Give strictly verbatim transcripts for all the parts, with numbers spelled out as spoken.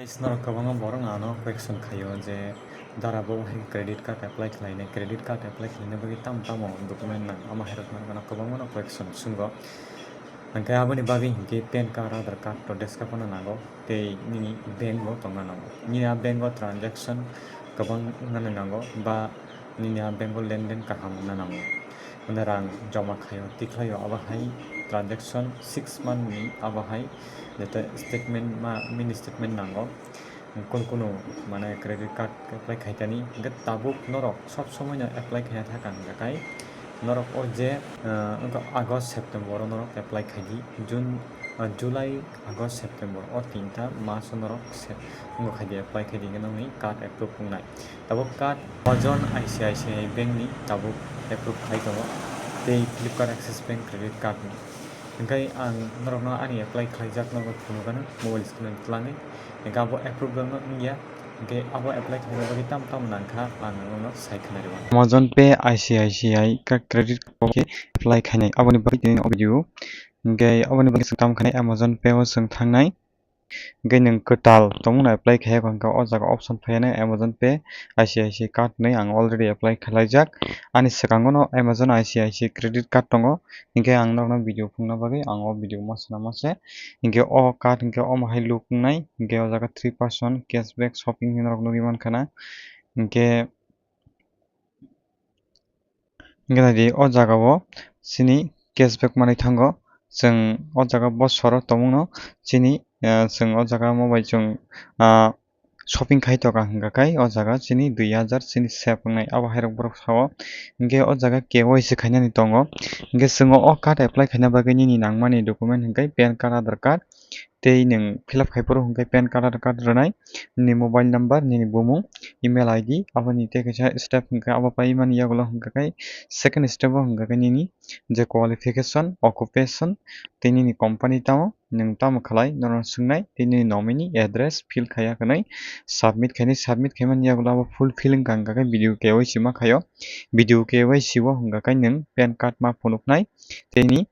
Norok kwbangma borok no ano question khaio je dara bo hai credit card apply khlainai, credit card apply khlaina bagwi tamo tamo document nang, ama hai rok no kwbangma no question sungo. Hwnkhe aboni bagwi hinkhe pan card, Aadhaar card to deska phano nango, tei nini bank bo tongna nango. Nini a bank o transaction kwbang wngna nango ba nini a bank o lenden kaham wngna nango. Mane rang joma khaio, tikhlaio, abo hai transaction six month ni abo hai jete statement ma, mini statement nango. Kun kunu mane credit card apply khaitani, hwnkhe tabuk norok sob somoi no apply khaina thaka hwnkhe kai norok o je, ah, wngkha August, September o norok apply khaidi, June, ah, July, August, September o tinta mas o norok se-, wngkha khaidi, apply khaidi hwnkhe nokni card approve wngnai. Tabuk card Amazon, I C I C I bank ni tabuk approve khai tongo, tei Flipkart Access Bank credit card ni. Hwnkhe ang norokno ani apply khlaijak norokno phunukgano mobile screen o twlangwi. Hwnkhe abo approve wngya, hwnkhe abo apply khlaina bagwi tamo tamo nangkha ang norokno sai khwnarwi mano. Amazon Pay, I C I C I ka credit card apply khainai, aboni bagwi tini o video. Hwnkhe aboni bagwi chwng tamo khainai, Amazon Pay o chwng thangnai. Hwnkhe nwng kwtal tongmano apply khaiya hwnkhe o jaga option phaiya nai Amazon Pay, I C I C I card hinwi ang already apply khlaijak. Ani swkango no Amazon I C I C I credit card tongo, hinkhe ang norokno video phunukna bagwi ang o video masa na masa. Hinkhe o card hinkhe omo hai look wngnai, hinkhe o jaga three percent cashback shopping hinwi norok nugwi mankha na. Hinkhe Hwnkhe naidi o jaga o chini cashback manwi thango. Chwng o jaga bosoro tongmano chini, ah, chwng o jaga omo bai chwng, ah, shopping khai tongo hwnkha khe o jaga chini dui hajar chini save wngnai abo hai rok borok sao. Hwnkhe o jaga K Y C khainani tongo. Hwnkhe chwng o card apply khaina bagwi nini nangmani document hwnkhe pan card, Aadhaar card, tei nwng fill up khai phuru hwnkhe pan card, Aadhaar card rwnai, nini mobile number, nini bumung, email I D, aboni tei kaisa step hwnkhe abo paimani yagulo hwnkha khe second step o hwnkha khe nini je qualification, occupation, tei nini company tamo, nwng tamo khlai, norokno swngnai, tei nini nominee address fill khaiya hwnwi submit khainai, submit khaimani yagulo abo fulfill wngkha hwnkha khe video K Y C ma khaio, video K Y C o hwnkha khe nwng pan card ma phunuknai, tei nini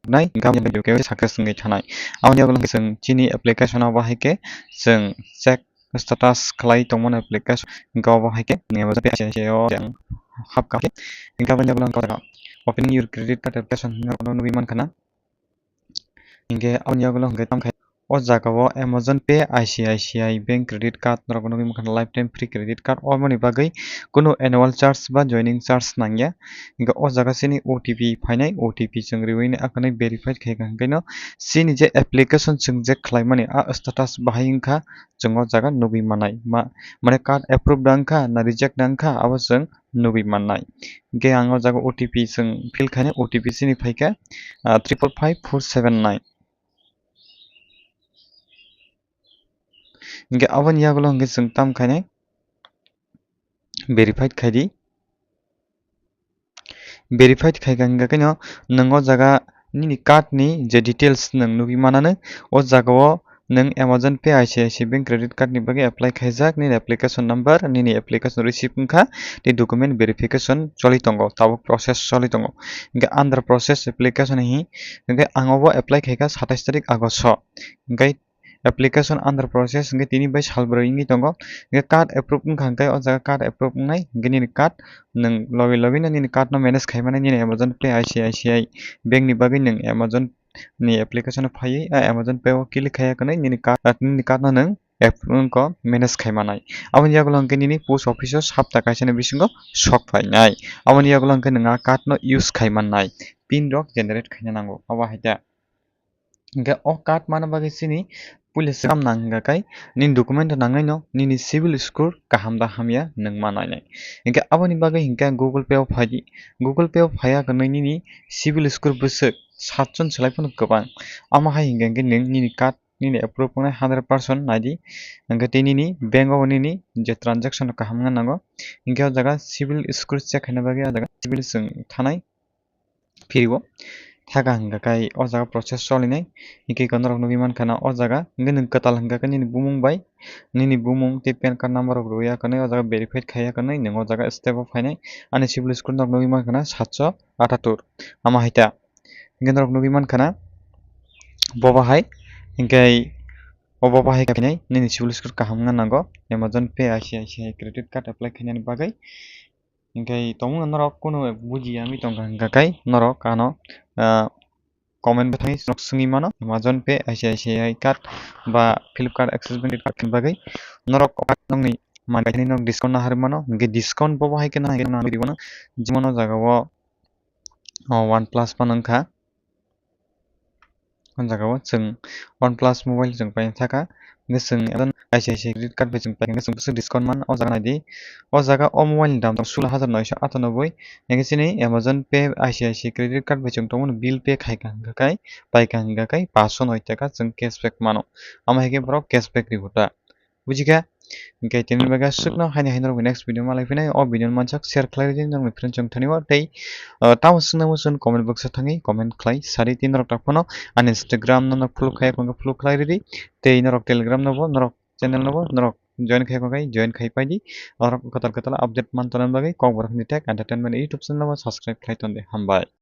nai, hwnkhe aboni video khe success wngwi thanai. Aboni yagulo hwnkhe chwng chini application o bahai khe chwng check status khlai tongmani application, hwnkhe obo hai khe nini Amazon Pay I C I C I o hapkha khe, hwnkhe aboni yagulo hwnkhe opening your credit card application hinwi nugwi mankha na. Hwnkhe aboni yagulo hwnkhe tamo khe O jaga o Amazon Pay, I C I C I Bank credit card norok nugwi mankha lifetime free credit card, oboni bagwi kunu annual charge ba joining charge nangya. Hwnkhe o jaga chini O T P phainai, O T P chwng riwi nai, akhwnwi verified khaikha hwnkhe no chini je application chwng je khlaimani a status bahai wngkha, chwng o jaga nugwi manai. Ma, mane card approve da wngkha na reject da wngkha abo chwng nugwi mannai. Hwnkhe ang o jaga O T P chwng fill khainai, O T P chini phaikha, ah, triple five four seven nine. Hwnkhe aboni yagulo hwnkhe chwng tamo khainai verified khaidi. Verified khaikha hwnkhe no nwng o jaga nini card ni je details nwng nugwi mananw, o jaga o nwng Amazon Pay, I C I C I Bank credit card ni bagwi apply khaijak, nini application number, nini application receipt wngkha, tei document verification choli tongo, tabuk process choli tongo. Hwnkhe under process application hi, hwnkhe ang obo apply khaikha satais tarik August o. Hwnkhe application under process hwnkhe tini bai sal brwi wngwi tongo. Hwnkhe card approve wngkha hwnkhe o jaga card approve wngnai, hwnkhe nini card nwng logi logi no nini card no manage khaimani nini Amazon Pay, I C I C I Bank ni bagwi nwng Amazon ni application o phaiwi a Amazon Pay o click khaiya hwnwi nini card, nini card no nwng app wngkha manage khaimanai. Aboni yagulo hwnkhe nini post office o sapta kaisa ni bisingo sok phainai. Aboni yagulo hwnkhe nwng a card no use khaimannai, pin rok generate khaina nango. Abo hai khe Hwnkhe o card mana bagwi chini puila swkam nang hwnkha khe nini document rok nangnai no nini civil score kaham da hamya nwng ma nainai. Hwnkhe aboni bagwi hwnkhe Google Pay o phaidi. Google Pay o phaiya hwnwi nini civil score bwswk satjon swlai phano kwbang. Amo hai hwnkha hwnkhe nwng nini card nini approve wngnai hundred percent naidi. Hwnkhe tei nini bank o nini je transaction rok kaham wngna nango. Hwnkhe o jaga civil score check khaina bagwi o jaga civil chwng thanai. Phiriwo thaka hwnkha khe o jaga process cholinai. Hwnkhe norok nugwi mankha na o jaga hwnkhe nwng kwtal hwnkha khe nini bumung bai nini bumung tei pan card number rok rwya hwnwi o jaga verified khaiya hwnwi nwng o jaga step o phainai. Ani civil score norok nugwi mankha na satso atatur. Ama hai ta hwnkhe norok nugwi mankha na bobo hai hwnkhe obo bahai kha phinai nini civil score kaham wngna nango Amazon Pay I C I C I credit card apply khainani bagwi. Hinkhe tongmung norok kunu bujiya wngwi tongkha hinkha khe norok ano, ah, comment bwthangwi norok swngwi mano Amazon Pay, I C I C I card ba Flipkart, Axis Bank credit card ni bagwi norok nokni manwi kaithani norok discount naharwi mano. Hinkhe discount bo bahai khe nahai khe nang video no jemon o jaga o, o, OnePlus phano wngkha. O jaga o chwng OnePlus mobile chwng paina thaka. Hinkhe chwng I C I C I credit card bai chwng paikha hinkhe chwng bwswk discount man o jaga naidi. O jaga o mobile ni dam tongo sulo hajar noisho atanoboi. Hinkhe chini Amazon Pay I C I C I credit card bai chwng tongmani bill pay khaikha hinkha khe, paikha hinkha khe paanch sho noi taka chwng cashback mano. Amo hai khe borok cashback rigo ta. Bujikha? Hinkhe tini bagwi aswkno haini haino rok next video malai phinai o video no mansak share khlai ridi nokni friend chong thani o tei, ah, tamo swngna muchung comment box o thangwi comment khlai sadi tini rok tak phano ani Instagram no follow khai phano follow khlai ridi tei norok Telegram no bo norok channel no bo norok join khai khai join khai paidi orok kwtal kwtal update man tongna bagwi Kokborok ni tech entertainment YouTube channel no bo subscribe khlai tonde hambai.